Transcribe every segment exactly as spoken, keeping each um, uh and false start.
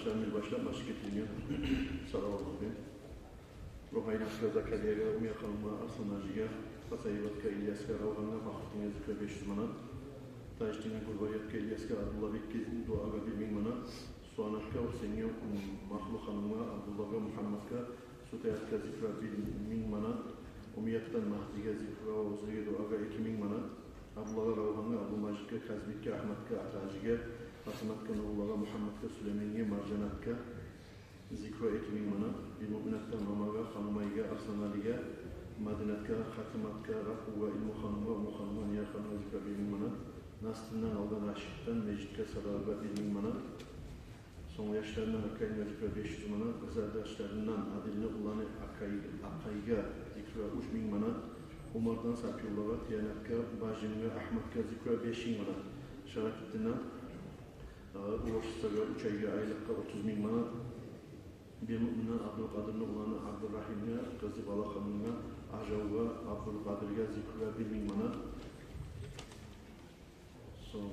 Шамил башлап башы гетирген салават бен. Рухайнакъгъа Закариягъа, Умия ханымгъа, Арслан-гьажиге, Пасайбатгъа, Ильясгъа, Равгъангъа, Махмутгъа зикра беш юз манат. Тажитдинге, Гюлбариятгъа, Ильясгъа, Абдуллабекге дуагъа бир минг манат. Сугьанакъгъа Гьусейнге, Махлу ханымгъа, Абдуллагъа, Мухаммадгъа, Сутаятгъа зикра бир минг манат. Умиятдан Магьдиге зикра ва узриге дуагъа эки минг манат. Абдуллагъа, Равгъангъа, Абдулмажитге, Казбекге, Агьматгъа, Атагьажиге, Патиматгъа, Нуруллагъа, Мухаммадгъа, Сулейменге, Маржанатгъа зикра эки минг манат. Бирмуъминатдан Мамагъа, Ханумайгъа, Арсланалиге, Мадинатгъа, Хатиматгъа, Ракъугъа, Илмуханымгъа, Умуханымгъа, Ниярханымгъа зикра бир минг манат. Насриддиндан алгъан Рашидден межитге садагъагъа бир минг манат. Сонг яшларындан Акъайгъа зикра беш юз манат, къызардашларындан Адилни уланы Акъай-, Акъайгъа зикра уьч минг манат, Умардан Сапиюллагъа, Тиянатгъа, Бажимге, Агьматгъа зикра беш минг манат, Шарафитдинден, э, Орусчагъа уьч айгъа айлыкъгъа отуз минг манат, Бирмуъминден Абдулкъадирни уланы Абдурагьимге, къызы Балаханымгъа, Ажавгъа, Абдулкъадирге зикра бир минг манат. Сонг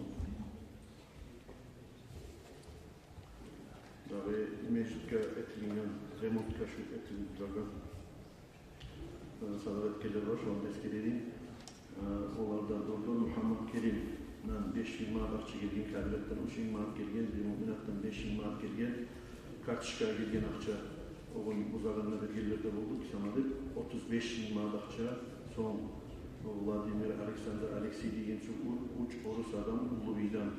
дагъы межитге этилинген ремонтгъа, шу этилип турагъан, э, садагъа этгенлер бар, шоланы эсгерейим. Э, олардан дордон Мухаммадкеримден беш минг манат акъча гелген, Кабиратдан уьч минг манат гелген, Бирмуъминатдан беш минг манат гелген. Карточкагъа гелген акъча, о гюн бузагъанда бергенлер де болду, кисама деп, отуз беш минг манат акъча. Сонг Владимир, Александр, Алексей деген шу у-, уьч орус адам Уллубийден,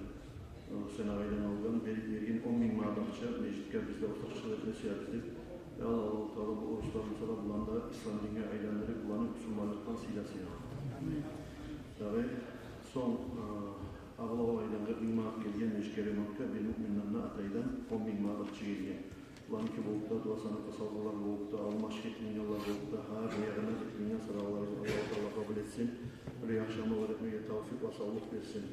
э, Гьусейнагъайдан алгъан, бер-, берген он минг манат акъча, межитге биз де ортакъчылыкъ этме сюебиз деп. Я Аллагь, Аллагьу Таала бу оруслар буса да, буланы да ислам динге айландырып, буланы бусурманлыкъдан сыйласын, я Аллагь. Дагъы сонг, э, Абулавайдан къыркъ минг манат гелген межитге ремонтгъа, Бирмуъминден де, Атайдан он минг манат акъча гелген. Буланы ки болуп да, дуасына къосулгъанлар болуп да, алмаш гетиргенлер болуп да, гьар ягъына гетирген садагъаларыгъызны Аллагьу Таала къабул этсин. Бир яхшы амаллар этмеге тавфикъ ва савлукъ берсин.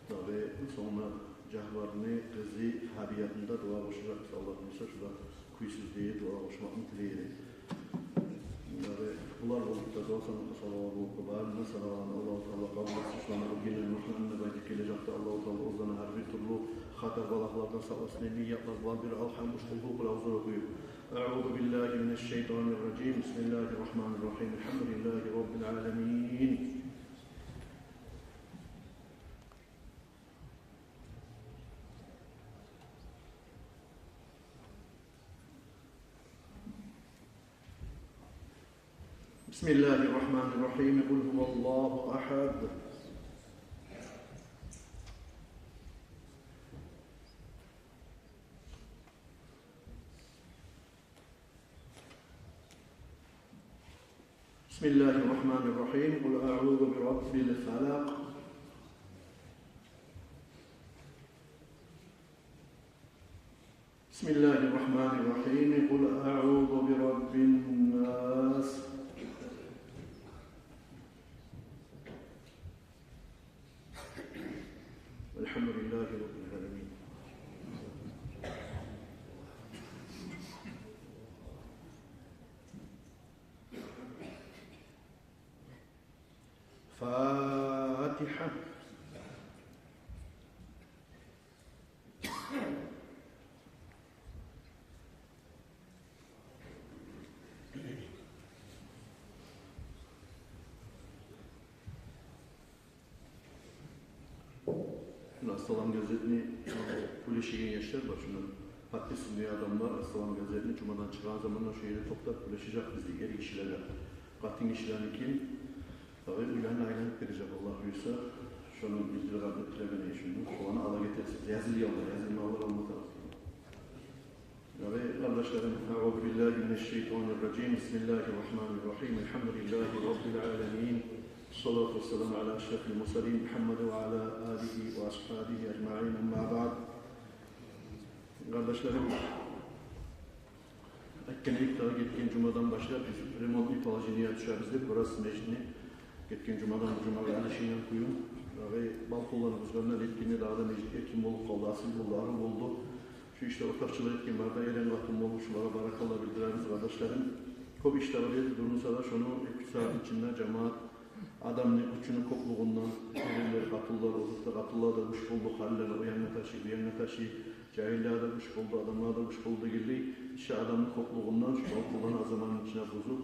Дагъы сонг Жагьбарны къызы Гьабиятны да дуагъа къошажакъбыз, Аллагь буюрса, шулар кюйсюз дей, дуагъа къошмакъны тилей эди. Дагъы булар болуп да, дуасына къосулгъанлар болуп да, барын да садагъаларын Аллагьу Таала къабул этсин. Шуланы оьлгенлерин рухларына да къайтып гележек де Аллагьу Таала оьзлени гьар бир тюрлю хатар-балагьлардан сакъласын. Ният булан бир Алгьамду уч къулгьу, къул агъузу окъуп. أعوذ بالله من الشيطان الرجيم. بسم الله الرحمن الرحيم. الحمد لله رب العالمين. بسم الله الرحمن الرحيم. قل هو الله أحد. بسم الله الرحمن الرحيم. قل أعوذ برب الفلق. بسم الله الرحمن الرحيم. قل أعوذ برب الناس. الحمد لله رب العالمين. فاتحة. Муна «Ассалам» газетни, э, пул эшеген яшлар бар, шунда подписанный адамлар «Ассалам» газетни жумадан чыгъагъан заманда шо ерде токътап пул эшежекбиз дей, эркишилеге. Къатынгишилерники дагъы уьйлерине айланып гележек, Аллагь буюрса. Шону билдирген, билдирген эшимни. Шоланы ала гетерсиз. Язылгъанлар, язылмагъанлар алма тарыкъ. Дагъы, къардашларым, أعوذ بالله من الشيطان الرجيم. بسم الله الرحمن الرحيم. الحمد لله رب العالمين. الصلاة والسلام على أشرف المرسلين محمد وعلى آله وأصحابه أجمعين. أما بعد. Къардашларым, айтгъан эдик дагъы, гетген жумадан башлап биз ремонтный положениеге тюшебиз деп, бираз межитни гетген жумадан бу жумагъа алышынгъан кюю. Дагъы балконланы бузгъандан этгенде дагъы да межитге ким болуп къалды, асил болду, арив болду. Шу ишде ортакъчылыкъ этген бары да эрен-къатын болуп, шулагъа баракалла билдиребиз, къардашларым. Кёп ишлер бар эди, турмаса да, шону эки-уьч сагьатны ичинде жамаат адамны гючюню кёплюгюнден, эренлер, къатынлар, озокъда, къатынлар Уллулагъа да гюч болду, къартлар ону янгъа ташый, бу янгъа ташый, жагьиллеге де гюч болду, адамлагъа да гюч болду дегенлей, иши адамны кёплюгюнден шу балконланы аз заманны ичинде бузуп,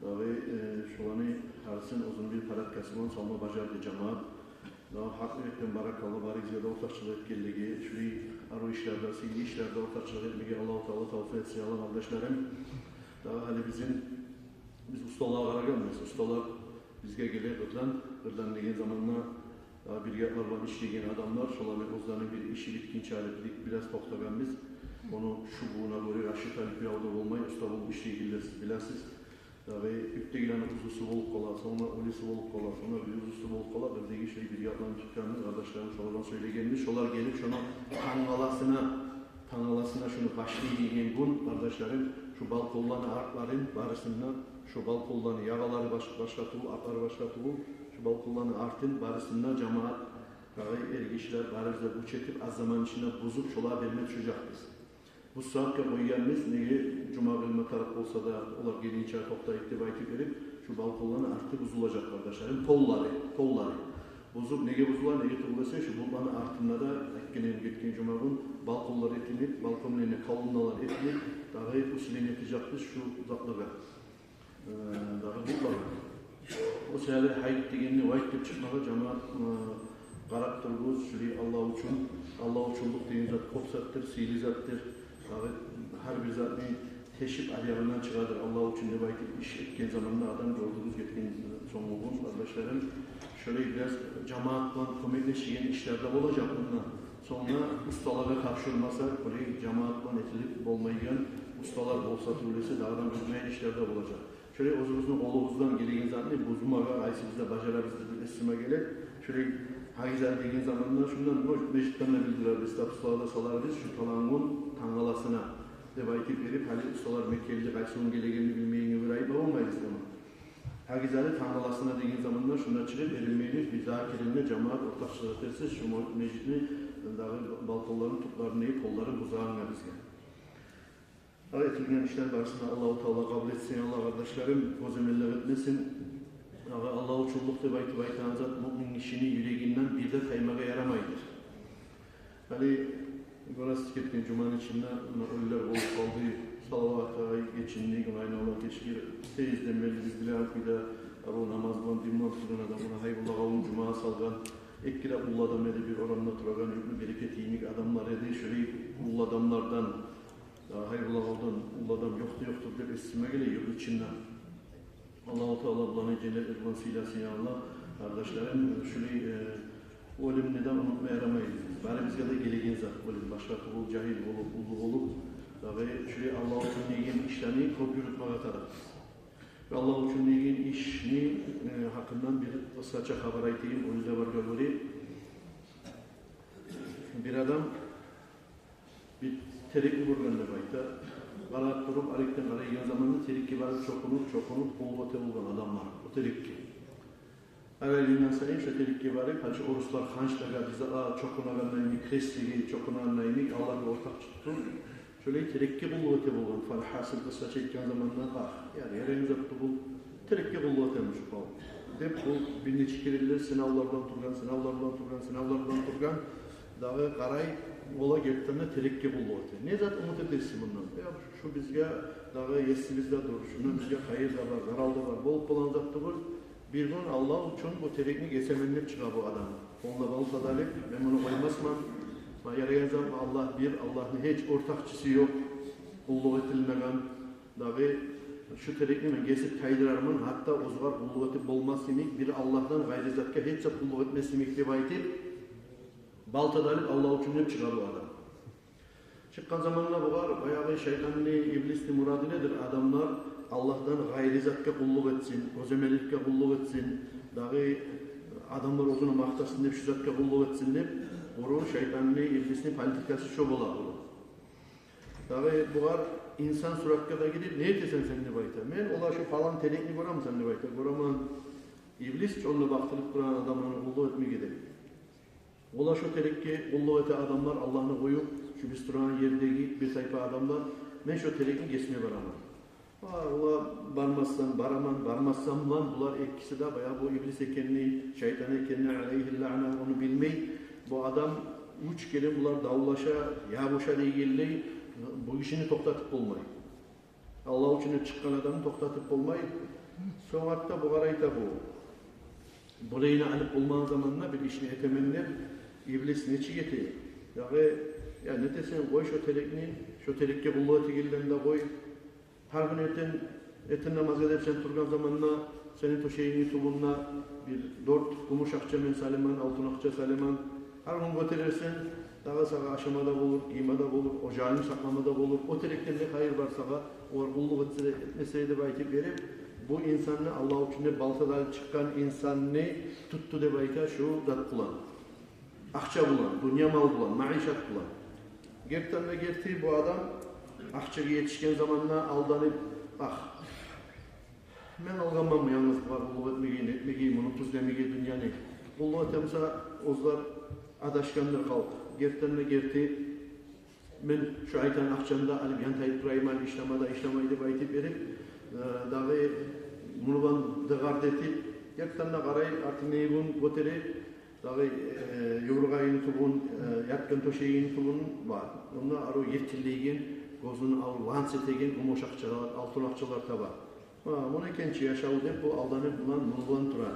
дагъы, э, шуланы гьарисин оьзюню бир порядкасы булан салма бажарды жамаат. Дагъы гьакъ юрекден баракалла барыгъызгъа да ортакъчылыкъ этгенлеге, шулай арив ишлерде, сыйлы ишлерде ортакъчылыкъ этмеге Аллагьу Таала тавфикъ этсин, Аллагь, къардашларым. Дагъы гьали бизин, биз усталагъа къарагъанбыз, усталар бизге геле къырдан, къырдан деген заманда, дагъы бир ятлар булан ишлейген адамлар, шоланы оьзлени бир иши битгинче гьали бир, бираз токътагъанбыз. Ону шубуна гёре рассчитать этип бир алда болмай, уста болуп ишлейгенлер, сиз билесиз. Дагъы юртдагъыланы узусу болуп къала, сонг оьлюсю болуп къала, сонг бир узусу болуп къала, бирдеги шей бир ятланы тутгъанбыз, къардашларым, шолар булан сёйлегенбиз. Шолар гелип, шону тангаласына, тангаласына шону башлай деген гюн, къардашларым, шу балконланы артларын барысын да, шу балконланы ягъалары баш-, башгъа тюгюл, артлары башгъа тюгюл, шу балконланы артын барысын да жамаат, дагъы эргишилер, барыбыз да гюч этип, аз заманны ичинде бузуп, шолагъа берме тюшежекбиз. Бу сагьатгъа къойгъанбыз, неге жума къылма тарыкъ болса да, олар гелгинче токътайыкъ деп айтып берип, шу балконланы арты бузулажакъ, къардашларым, толлары, толлары. Бузуп, неге бузула, неге тюгюл эсе, шу буланы артында да, гетген, гетген жума гюн балконлар этилип, балконланы колонналар этилип, дагъы усиление этежекбиз шу затлагъа. Э, дагъы булар. О саялы гьайт дегенни вайт деп чыкъмагъа, жамаат, э, къарап туругъуз, шулай Аллагь учун, Аллагь учунлукъ деген зат кёп затдыр, сыйлы затдыр. Дагъы гьар бир затны тешип, аръягъындан чыгъадыр. Аллагь учун деп айтып иш этген заманда адам, гёрдюгюз гетген, э, сонггъу гюн, къардашларым, шулай бираз жамаат булан кёмеклешеген ишлер де болажакъ мунда. Сонг да усталагъа тапшурмаса, къолай жамаат булан этилип болмайгъан, усталар болса тюгюл эсе, дагъы да битмейген ишлер де болажакъ. Шолай оьзюбюзню къолубуздан гелеген затны бузмагъа къайсыбыз да бажарабыз деп эсиме геле. Шолай гьагиза деген заманда шундан, может, межитден де билдирербиз, статуслар да саларбыз, шу палан гюн тангаласына деп айтып берип, гьали усталар мекенли, къайсы гюн гелегенни билмейгенге гёре айтма болмайбыз ону. Гьагизаны тангаласына деген заманда шунда чыгъып, эринмейбиз, бир дагъы керен де жамаат ортакъчылыкъ этсин, шу мо-, межитни дагъы балконларын, тутларын, неги, толларын бузагъангъа бизге. Дагъы этилген ишлер барысын да Аллагьу Таала къабул этсин, Аллагь, къардашларым, гёземеллик этмесин. Дагъы Аллагь учунлукъ деп айтып айтагъан зат, муъмин гишини юрегинден бир де таймагъа ярамайдыр. Гьали гёресиз, гетген жуманы ичинде муна оьлюлер болуп къалды. Салават ай гечинди, гюн айналып гечди. Тезден берли биз билеген кюйде, арив намаз булан, дин булан тургъан адам, муна Гьайбулла къавум жумагъа салгъан. Эки де уллу адам эди, бир орамда турагъан, юртну берекети йимик адамлар эди. Шолай уллу адамлардан, Гьайбулла къавумдан уллу адам ёкъ да ёкъдур деп эсиме геле юртну ичинде. Аллагьу Таала буланы женнетлер булан сыйласын, я Аллагь. Къардашларым, шулай, э, оьлюмню де унутма ярамайбыз. Барыбызгъа да гелеген зат оьлюм. Башгъа тюгюл, жагьил болуп, уллу болуп, дагъы шулай Аллагь учун деген ишлени кёп юрютмеге тарыкъбыз. Аллагь учун деген ишни, э, гьакъындан бир къысгъача хабар айтайым, оьзю де баргъа гёре. Бир адам бир терекни гёрген деп айта. Къарап туруп, арекден къарайгъан заманда терекге барып чокъунуп, чокъунуп, къуллукъ эте болгъан адамлар о терекге. Аралыгъындан сайын шо терекге барып, гьали шо оруслар ханчлагъа, бизагъа чокъунагъанда йимик, крестеге чокъунагъанда йимик, Аллагьгъа ортакъчы тутуп, шолай терекге къуллукъ эте болгъан. Фалгьасил, къысгъача айтгъан заманда, къах, яни, ярайгъан зат тюгюл, терекге къуллукъ этеми шо къавум деп, бу бир нече керенлер сынавлар булан тургъан, сынавлар булан тургъан, сынавлар булан тургъан. Дагъы къарай, ола гертиден де терекге къуллукъ эте. Не зат умут этесиз мундан? Я, шу бизге дагъы есибиз де дюр, шундан бизге хайыр да бар, зарал да бар, болуп болагъан зат тюгюл. Бир гюн Аллагь учун бу терекни гесемен деп чыгъа бу адам. Къолуна балта да алып, мен муну къоймасман. Магъа ярайгъан зат, Аллагь бир, Аллагьны гьеч ортакъчысы ёкъ къуллукъ этилмеген. Дагъы шу терекни мен гесип тайдырарман, гьатта оьзюгер къуллукъ этип болмас йимик, бир Аллагьдан къайры затгъа гьеч зат къуллукъ этмес йимик деп айтып, балта да алып, Аллагь учун деп чыгъа бу адам. Чыкъгъан заманда бугъар баягъы шайтанны, иблисни мурады недир? Адамлар Аллагьдан къайры затгъа къуллукъ этсин, гёземелликге къуллукъ этсин, дагъы адамлар оьзюн макътасын деп, шу затгъа къуллукъ этсин деп, къуру шайтанны, иблисни политикасы шо бола къуру. Дагъы бугъар инсан суратгъа да гирип, не этесен сен деп айта. Мен, ола, шу палан терекни гёремисен деп айта. Гёремен. Иблис чы онда бакътырып турагъан адамланы къуллукъ этмеге деп. Ола, шо терекге къуллукъ эте адамлар, Аллагьны къоюп, шу биз турагъан ердеги бир тайпа адамлар, мен шо терекни гесме бараман. А, ола, бармассан, бараман, бармассан булан, булар экиси де баягъы бу иблис экенни, шайтан экенни, алейгьи лаъна, ону билмей, Бу адам уьч керен булар давлаша, я боша дегенлей, бу гишини токътатып болмай. Аллагь учун деп чыкъгъан адамны токътатып болмай. Сонг артда бугъар айта бу: «Булайны алып болмагъан заманда бир ишни этемен», — деп, иблис нечик эте? Дагъы, я, нетесен, къой шо терекни, шо терекге къуллукъ этегенлени де къой. Гьар гюн эртен, эртен намазгъа деп сен тургъан заманда сени тёшегингни тюбюне бир дёрт гюмюш акъча мен саламан, алтын акъча саламан. Гьар гюн гётерерсен, дагъы сагъа ашама да болур, гийме де болур, ожагъынгны сакълама да болур. О терекден не хайыр бар сагъа, огъар къуллукъ этсе де, этмесе де, деп айтып берип, бу инсанны, Аллагь учун деп балта да алып чыкъгъан инсанны тутду деп айта шу зат булан. Акъча булан, дюнья мал булан, маишат булан. Гертиден де герти, бу адам акъчагъа етишген заманда алданып: «Агь, мен алгъанманмы янгыз бугъар къуллукъ этмеге, этмеге, муну тюзлемеге дюньяны? Къуллукъ этемсе, оьзлер адашгъандыр халкъ. Гертиден де герти, мен шу айтагъан акъчаны да алып янтайып турайым, али ишлеме де ишлемей», — деп айтып берип, э, дагъы муну булан дыгъар да этип, гертиден де къарай, артындагъы гюн гётере, дагъы, э, юврукъ айны тюбюн, э, ятгъан тёшегини тюбюн бар. Онда арив етиллейген, гёзюн алып ланс этеген гюмюш акъчалар, алтын акъчалар таба. «Ма, муну экен чи яшав», — деп, бу алданып булан, муну булан тура.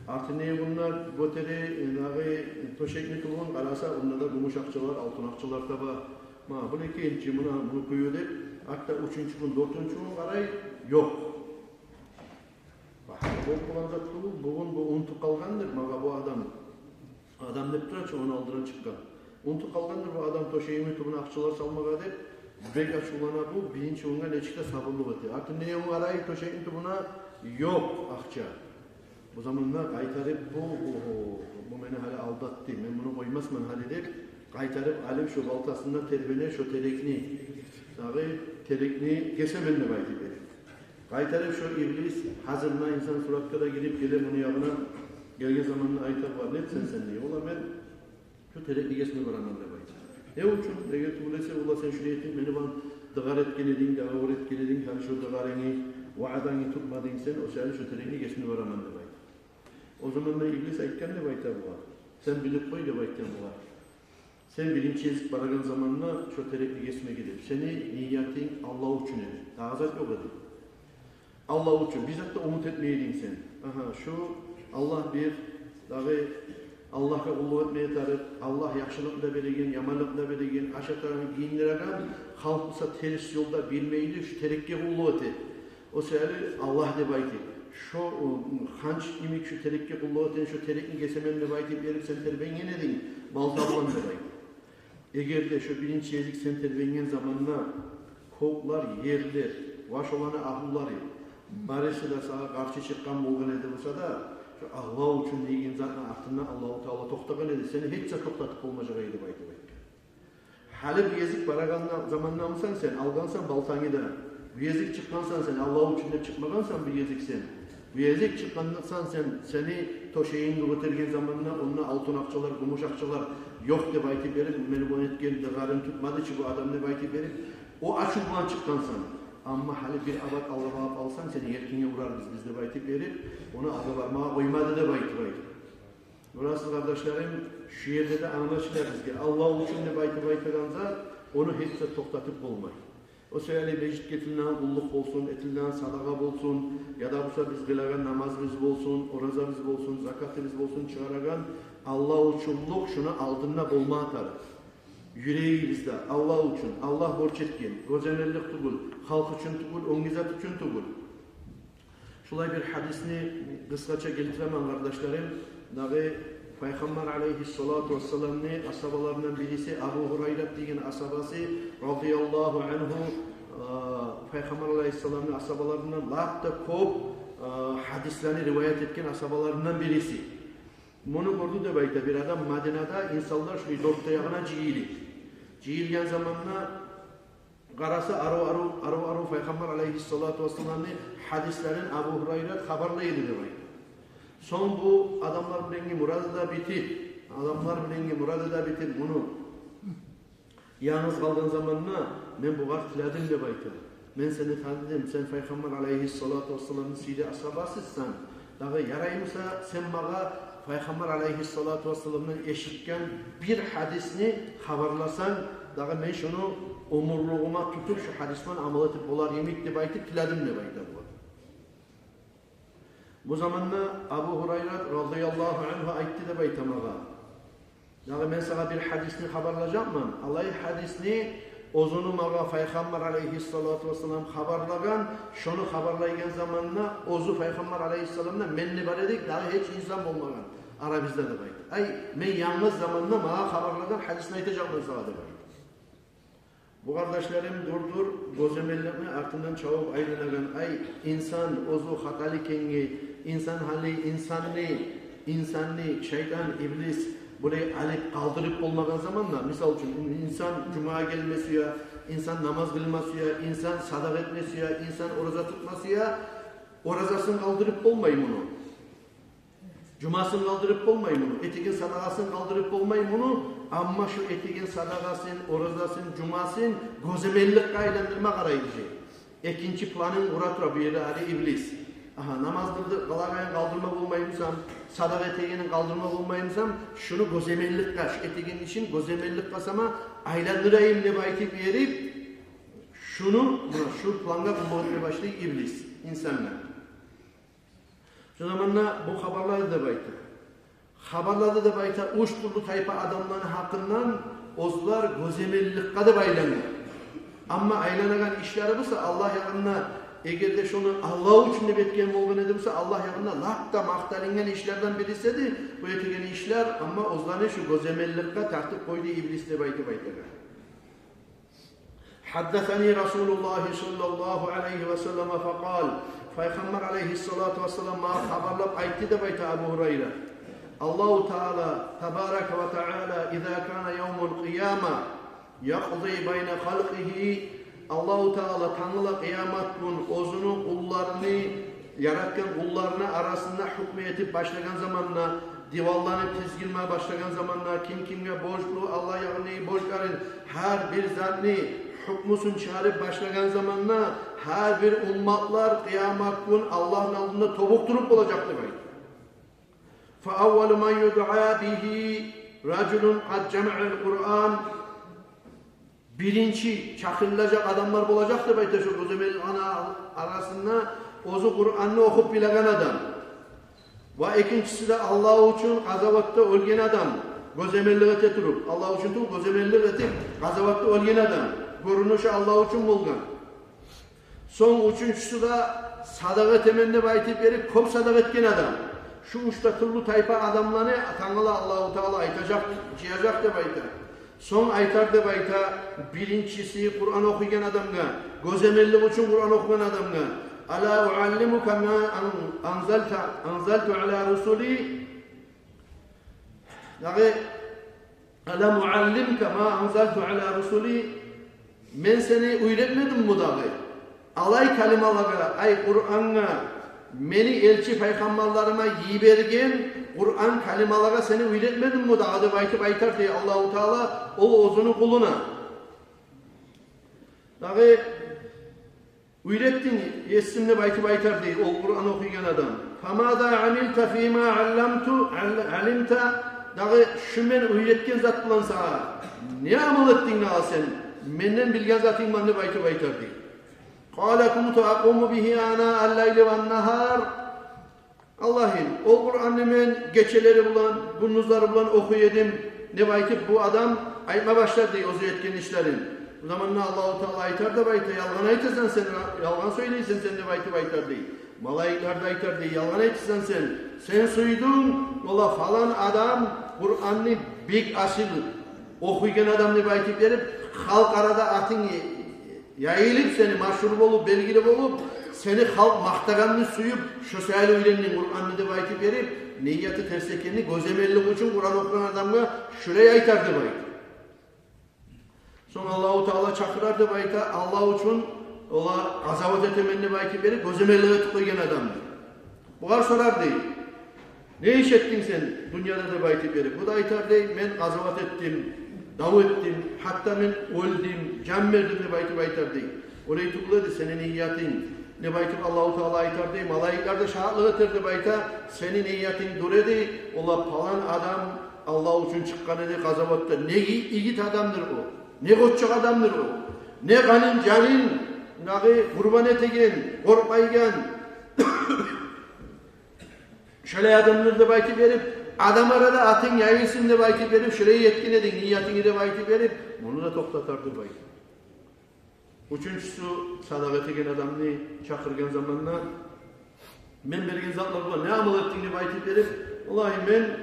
Артындагъы гюнлер гётере, э, дагъы тёшекни тюбюн къараса, онда да гюмюш акъчалар, алтын акъчалар таба. «Ма, муну экен чи, муна, муну кюю», — деп, артда уьчюнчю гюн, дёртюнчю гюн къарай, ёкъ. Бу болгъан зат тюгюл, бугюн бу унутуп къалгъандыр магъа бу адам. Адам деп тура чы, ону алдына чыкъгъан. Унутуп къалгъандыр бу адам тёшегимни тюбюне акъчалар салмагъа деп, бек ачувлана бу, биринчи гюнге нечик де сабурлукъ эте. Артындагъы гюн къарай, тёшекни тюбюне ёкъ акъча. Бу заманда къайтарып бу, бу, бу мени гьали алдатды, мен муну къоймасман гьали деп, къайтарып алып шо балтасын да тербене шо терекни, дагъы терекни гесемен деп айтып берип. Къайтарып шо иблис, гьазир муна инсан суратгъа да гирип геле муну ягъына, гелген заманда айта бугъар: «Не этсен сен?» — дей. «Валлагь, мен шо терекни гесме бараман», — деп айта. «Не учун?» — деген. «Тюгюл эсе, валлагь, сен шуну этип, мени булан дыгъар этген эдинг, договор этген эдинг, гьали шо дыгъарынгны, ваъдангны тутмадынг сен, о саялы шо терекни гесме бараман», — деп айта. О заманда иблис айтгъан деп айта бугъар: «Сен билип къой, — деп айтгъан бугъар, — сен биринчи гезик барагъан заманда шо терекни гесмеге деп, сени ниятынг Аллагь учун эди, дагъы зат ёкъ эди. Аллагь учун, бир зат да умут этмей эдинг сен. Агьа, шу Аллагь бир, дагъы Аллагьгъа къуллукъ этмеге тарыкъ, Аллагь яхшылыкъ да береген, яманлыкъ да береген, ашатагъан, гийиндиреген, халкъ буса терс ёлда, билмейли, шу терекге къуллукъ эте. О саялы Аллагь деп айтып, шо, о, ханч йимик шу терекге къуллукъ этеген, шо терекни гесемен деп айтып берип, сен тербенген эдинг балта булан», — деп айтып. «Эгер де шо биринчи гезик сен тербенген заманда кёклер, ерлер ва шоланы агьлюлери барысы да сагъа къаршы чыкъгъан болгъан эди буса да, шо Аллагь учун деген затны артында Аллагьу Таала токътагъан эди, сени гьеч зат токътатып болмажакъ эди», — деп айтып айтгъан. Гьали бу гезик барагъан заманда бусанг сен, алгъансан балтангны да. Бу гезик чыкъгъансан сен, Аллагь учун деп чыкъмагъансан бу гезик сен. Бу гезик чыкъгъансан сен, сени тёшегингни гётерген заманда онда алтын акъчалар, гюмюш акъчалар ёкъ деп айтып берип, мени булан этген дыгъарым тутмады чы бу адам деп айтып берип, о ачув булан чыкъгъансан. Амма гьали бир абат алгъа багъып алсанг, сени елкенге урарбыз биз деп айтып берип, ону алгъа бармагъа къоймады деп айтып айтып. Гёресиз, къардашларым, шу ерде де англашыла бизге, Аллагь учун деп айтып айтагъан зат, ону гьеч зат токътатып болмай. О саялы межитге этилинеген къуллукъ болсун, этилинеген садагъа болсун, яда буса биз къылагъан намазыбыз болсун, оразабыз болсун, закатыбыз болсун, чыгъарагъан Аллагь учунлукъ шуну алдында болма тарыкъ. Юрегибизде Аллагь учун, Аллагь борч этген, гёземеллик тюгюл, халкъ учун тюгюл, оьнге зат учун тюгюл. Шулай бир гьадисни къысгъача гелтиремен, къардашларым. Дагъы Пайхаммар алейгьиссалату вассаламны асгьабаларындан бириси Абу Гьурайрат деген асгьабасы радияллагьу ангьу, э, Пайхаммар алейгьиссаламны асгьабаларындан лап да кёп, э, гьадислени риваят этген асгьабаларындан бириси. Муну гёрдю деп айта бир адам Мадинада инсанлар шулай дёрт де ягъына жыйылып. Жыйылгъан заманда къараса, арив-арив, арив-арив Пайхаммар алейгьиссалату вассаламны гьадислерин Абу Гьурайрат хабарлай эди деп айта. Сонг бу адамлар булангъы мурады да битип, адамлар булангъы мурады да битип, муну янгыз къалгъан заманда: «Мен бугъар тиледим, — деп айта. — Мен сени таныдым, сен Пайхаммар алейгьиссалату вассаламны сыйлы асгьабасысан. Дагъы яраймыса, сен магъа Пайхаммар алайгьиссалату вассаламдан эшитген бир гьадисни хабарласанг, дагъы мен шуну оьмюрлюгюме тутуп, шу гьадис булан амал этип болар йимик деп айтып тиледим деп айта бу. Бу заманда Абу Гьурайра радияллагьу ангьу айтды деп айта магъа: «Дагъы мен сагъа бир гьадисни хабарлажакъман. Алай гьадисни оьзюню магъа Пайхаммар алайгьиссалату вассалам хабарлагъан, шону хабарлайгъан заманда оьзю Пайхаммар алайгьиссаламдан мен де бар эдик, дагъы гьеч инсан болмагъан арабызда», — деп айтды. «Ай, мен янгыз заманда магъа хабарлагъан гьадисни айтажакъман сагъа», — деп айтды. Бу, къардашларым, дюр-дюр гёземелликни артындан чабып айланагъан, ай, инсан оьзю хаталы экенге, инсан гьали инсанны, инсанны шайтан, иблис булай алып къалдырып болмагъан заманда, мисал учун, инсан жумагъа гелме сюе, инсан намаз къылма сюе, инсан садагъа этме сюе, инсан ораза тутма сюе, оразасын къалдырып болмай муну. Жумасын къалдырып болмай муну, этеген садагъасын къалдырып болмай муну, амма шу этеген садагъасын, оразасын, жумасын гёземелликге айландырма къарай уже. Экинчи планын къура тура бу ерде гьали иблис. Агьа, намаз къылды-, къылагъанын къалдырма болмаймысан, садагъа этегенин къалдырма болмаймысан, шуну гёземелликге, шу этеген ишин гёземелликге сама айландырайым деп айтып берип, шуну, муна шу плангъа къуллукъ этме башлай иблис инсангъа. Шу заманда бу хабарлады деп айта. Хабарлады деп айта уьч тюрлю тайпа адамланы гьакъындан, оьзлер гёземелликге деп айлангъан. Амма айланагъан ишлери буса Аллагь ягъында, эгер де шону Аллагь учун деп этген болгъан эди буса, Аллагь ягъында лап да макъталынгъан ишлерден бириси эди бу этеген ишлер, амма оьзлени шу гёземелликге тартып къойду иблис деп айтып айтагъан. حدثني رسول الله صلى الله عليه وسلم فقال, Пайхаммар алайгьиссалату вассалам магъа хабарлап айтды деп айта Абу Гьурайра: Аллагьу Таала, табарака ва таала, إذا كان يوم القيامة يقضي بين خلقه, Аллагьу Таала тангала къыямат гюн оьзюню къулларыны, яратгъан къулларыны арасында гьукму этип башлагъан заманда, диванланы тизгинме башлагъан заманда, ким кимге борчлу, Аллагь ягъында борчларын, гьар бир затны гьукмусун чыгъарып башлагъан заманда, гьар бир умматлар къыямат гюн Аллагьны алдында тобукъ туруп болажакъ деп айта. فأول من يدعى به رجل قد جمع القرآن. Биринчи чакъырылажакъ адамлар болажакъ деп айта шу гёземеллик ана арасында оьзю Къуранны охуп билеген адам. Ва экинчиси де Аллагь учун къазаватда оьлген адам, гёземеллик эте туруп, Аллагь учун тюгюл, гёземеллик этип, къазаватда оьлген адам. Гёрюнюшю Аллагь учун болгъан. Сонг уьчюнчюсю де садагъа этемен деп айтып берип, кёп садагъа этген адам. Шу уьч де тюрлю тайпа адамланы тангала Аллагьу Таала айтажакъ, жыяжакъ деп айта. Сонг айтар деп айта, биринчиси Къуран охуйгъан адамгъа, гёземеллик учун Къуран охуйгъан адамгъа: ألا أعلمك ما أن-، أنزلت، أنزلت على رسلي؟ Дагъы, ألم أعلمك ما أنزلت على رسلي؟ Мен сени уьйретмедимми дагъы алай калималагъа, ай Къурангъа, мени элчи пайхаммарларыма йиберген Къуран калималагъа сени уьйретмедимми дагъы деп айтып айтар дей Аллагьу Таала ол оьзюню къулуна. Дагъы уьйретдинг, есим, деп айтып айтар дей ол Къуран охуйгъан адам. فماذا عملت فيما علمت، عل-، علمت؟ Дагъы шу мен уьйретген зат булан сагъа не амал этдинг дагъы сен, менден билген затынг булан деп айтып айтар дей. قال كنت أقوم به آناء الليل والنهار. Аллагьым, ол Къуранны мен гечелери булан, гюндюзлери булан охуй эдим деп айтып, бу адам айтма башлар дей оьзю этген ишлерин. Бу заманда Аллагьу Таала айтар деп айта: «Ялгъан айтасан сен, ялгъан сёйлейсен сен», — деп айтып айтар дей. Малайиклер де айтар дей: «Ялгъан айтасан сен. Сен сюйдюнг, ола, фалан адам Къуранны бек асил охуйгъан адам деп айтып берип, халкъ арада атынг яйылып, сени машгьур болуп, белгили болуп, сени халкъ макътагъанны сюйюп, шо саялы уьйрендинг Къуранны», — деп айтып берип, нияты терс экенни, гёземеллик учун Къуран охугъан адамгъа шулай айтар деп айта. Сонг Аллагьу Таала чакъырар деп айта, Аллагь учун, ола, къазават этемен деп айтып берип, гёземеллик этип къойгъан адамны. Бугъар сорар дей: «Не иш этдинг сен дюньяда?» — деп айтып берип. Бу да айтар дей: «Мен къазават этдим, дав этдим, гьатта мен оьлдюм, жан бердим», — деп айтып айтар дей. Олай тюгюл эди сени ниятынг. деп айтып, Аллагьу Таала айтар дей, малайиклер де шагьатлыкъ этер деп айта, сени ниятынг дюр эди, олар палан адам Аллагь учун чыкъгъан эди къазаватгъа. Не и-, игит адамдыр о, не къоччакъ адамдыр о, не къанын, жанын дагъы къурбан этеген, къоркъмайгъан, шолай адамдыр деп айтып берип, адам арада атынг яйылсын деп айтып берип, шолай этген эдинг ниятынгны деп айтып берип, муну да токътатар деп айта. Уьчюнчюсю, садагъа этеген адамны чакъыргъан заманда, мен берген затлар булан не амал этдинг деп айтып берип, валлагь, мен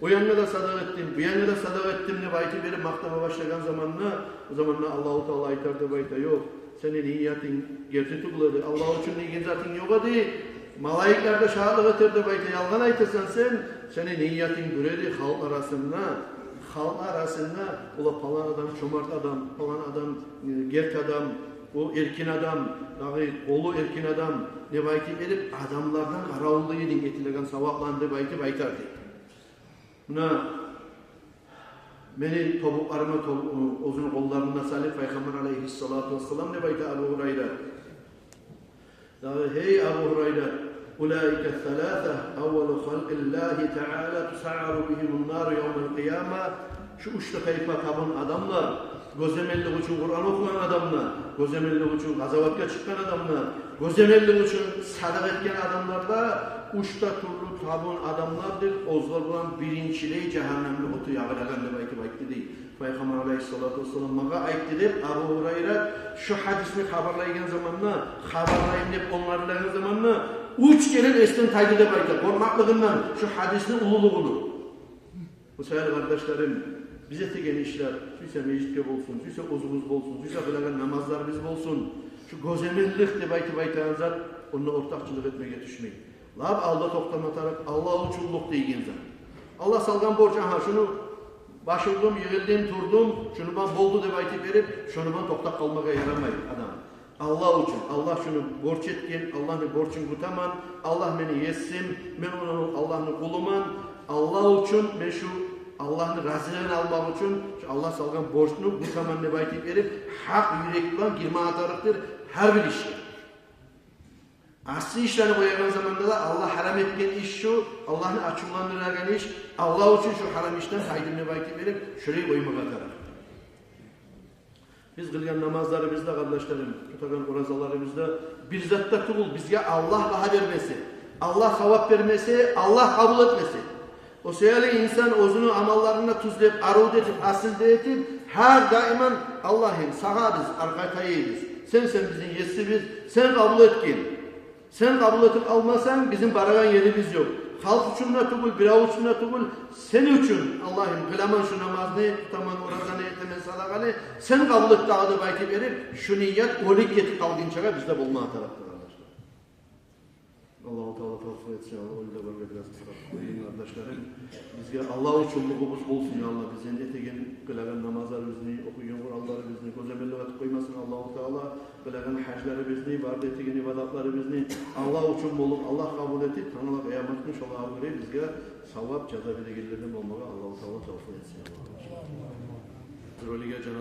о янгъа да садагъа этдим, бу янгъа да садагъа этдим деп айтып берип, макътама башлагъан заманда, о заманда Аллагьу Таала айтар деп айта: «Ёкъ, сени ниятынг герти тюгюл эди, Аллагь учун деген затынг ёкъ эди. Малайиклер де шагьатлыкъ этер деп айта, ялгъан айтасан сен, сени ниятынг дюр эди, халкъ арасында, халкъ арасында, олар палан адам чомарт адам, палан адам, э, герти адам, о эркин адам, дагъы къолу эркин адам», деп айтып берип, адамлардан къаравуллай эдинг этилеген савапланы деп айтып айтар дей. Муна мени тобукъларыма тоб-, оьзюню къолларына салып, Пайхаммар алайгьиссалату вассалам деп айта Абу Гьурайра. Дагъы: «Гьей Абу Гьурайра, улаика саласа аввалу халкъиллагьи таала тусаъару бигьимун нару явмал къияма». Шу уьч де тайпа табун адамлар: гёземеллик учун Къуран охугъан адамлар, гёземеллик учун къазаватгъа чыкъгъан адамлар, гёземеллик учун садагъа этген адамлар да уьч де тюрлю табун адамлардыр, оьзлер булан биринчилей жагьаннемни оту ягъылагъан деп айтып айтды дей. Пайхаммар алайгьиссалату вассалам магъа айтды деп, Абу Гьурайра шу гьадисни хабарлайгъан заманда, хабарлайым деп онгарылагъан заманда, уьч керен эсден тайды деп айта, къоркъмакълыгъындан, шу гьадисни уллулугъуну. О саялы, къардашларым, биз этеген ишлер, сюйсе межитге болсун, сюйсе оьзюбюз болсун, сюйсе къылагъан намазларыбыз болсун, шу гёземеллик деп айтып айтагъан зат, онда ортакъчылыкъ этмеге тюшмей. Лап алда токътама тарыкъ Аллагь учунлукъ деген зат. Аллагь салгъан борч, агьа, шуну башырдым, йыгъылдым, турдум, шуну булан болду деп айтып берип, шуну булан токътап къалмагъа ярамай адам. Аллагь учун, Аллагь шуну борч этген, Аллагьны борчун кютемен, Аллагь мени есим, мен ону, Аллагьны къулуман, Аллагь учун мен шу Аллагьны разилигин алмакъ учун шу Аллагь салгъан борчну кютемен деп айтып берип, гьакъ юрек булан гирме тарыкъдыр гьар бир ишге. Асси ишлени къоягъан заманда да, Аллагь гьарам этген иш шу, Аллагьны ачувландырагъан иш, Аллагь учун шу гьарам ишден тайдым деп айтып берип, шулай къоймагъа тарыкъ. Биз къылгъан намазларыбыз да, къардашларым, тутагъан оразаларыбыз да бир зат да тюгюл, бизге Аллагь багьа бермесе, Аллагь савап бермесе, Аллагь къабул этмесе. О саялы инсан оьзюню амалларын да тюзлеп, арив де этип, асил де этип, гьар даиман: «Аллагьым, сагъа биз аркъа таяйбыз. Сенсен бизин есибиз, сен къабул этгин. Сен къабул этип алмасанг, бизин барагъан ерибиз ёкъ. Халкъ учун да тюгюл, бирев учун да тюгюл, сен учун, Аллагьым, къыламан шу намазны, тутаман оразаны, этемен садагъаны, сен къабул эт дагъы», – деп айтып берип, шу ният оьлюп гетип къалгъынчагъа бизде болма тарыкъдыр, къардашлар. Аллагьу Таала тавфикъ этсин, Аллагь оьлюлеге бираз къысгъарып къоюн, къардашларым. Бизге Аллагь учунлугъубуз болсун, я Аллагь, бизин этеген, къылагъан намазларыбызны, охуйгъан Къуранларыбызны гёземеллик этип къоймасын Аллагьу Таала. Къылагъан гьажларыбызны, бары да этеген ибадатларыбызны Аллагь учун болуп, Аллагь къабул этип, тангала къыямат гюн шолагъа гёре бизге савап, жаза берегенлерден болмагъа Аллагьу Таала тавфикъ этсин. Бир оьлюге жана-